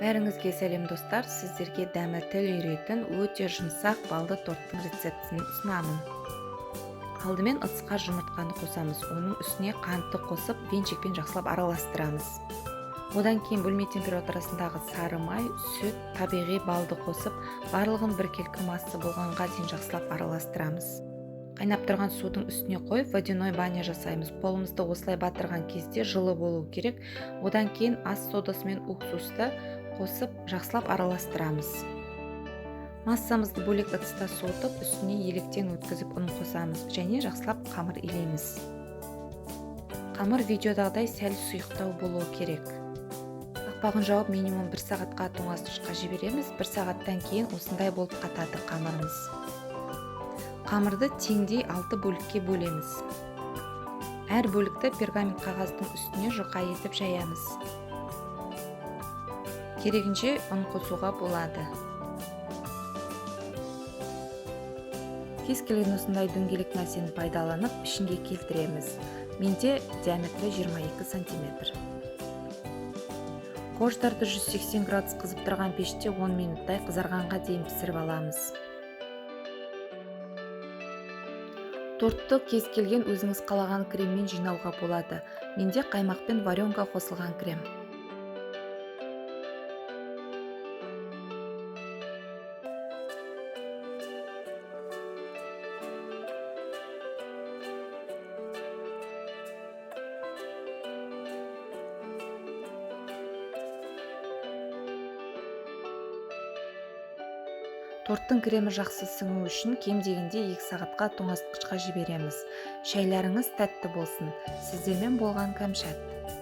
Бәріңізге сәлем, достар! Сіздерге дәмі тіл үйіретін өте жұмсақ балды торттың рецептісін ұсынамын. Алдымен ыдысқа жұмыртқаны қосамыз, оның үстіне қантты қосып, венчикпен жақсылап араластырамыз. Одан кейін бөлме температурасындағы сары май, сүт, табиғи балды қосып, барлығын біркелкі масса болғанға дейін жақсылап араластырамыз. Қайнап тұрған судың үстіне қойып, водяной баня жасаймыз. Қолымызды осылай батырған кезде жылы болу керек. Одан кейін ас содасы мен уксусты қосып, жақсылап араластырамыз. Массамызды бөлек ыдыста суытып, үстіне електен өткізіп ұн қосамыз және жақсылап қамыр илейміз. Қамыр видеодағыдай сәл сұйықтау болуы керек. Қақпағын жауып, минимум 1 сағатқа тоңазытқышқа жібереміз. 1 сағаттан кейін осындай болып қатады қамырымыз. Қамырды теңдей 6 бөлікке бөлеміз. Әр бөлікті пергамент қағаздың үстіне жұқа етіп жаямыз. Керегінше ұн қосуға болады. Кез келген осындай дөңгелек нәрсені пайдаланып, пішінге келтіреміз. Менде диаметрі 22 сантиметр. Корждарды 180 градус қызып тұрған пеште 10 минуттай қызарғанға дейін пісіріп аламыз. Тортты кез келген өзіңіз қалаған креммен жинауға болады. Менде қаймақ пен варенка қосылған крем. Торттың кремі жақсы сіңу үшін кем дегенде 2 сағатқа тоңазытқышқа жібереміз. Шайларыңыз тәтті болсын. Сіздермен болған Кәмшат.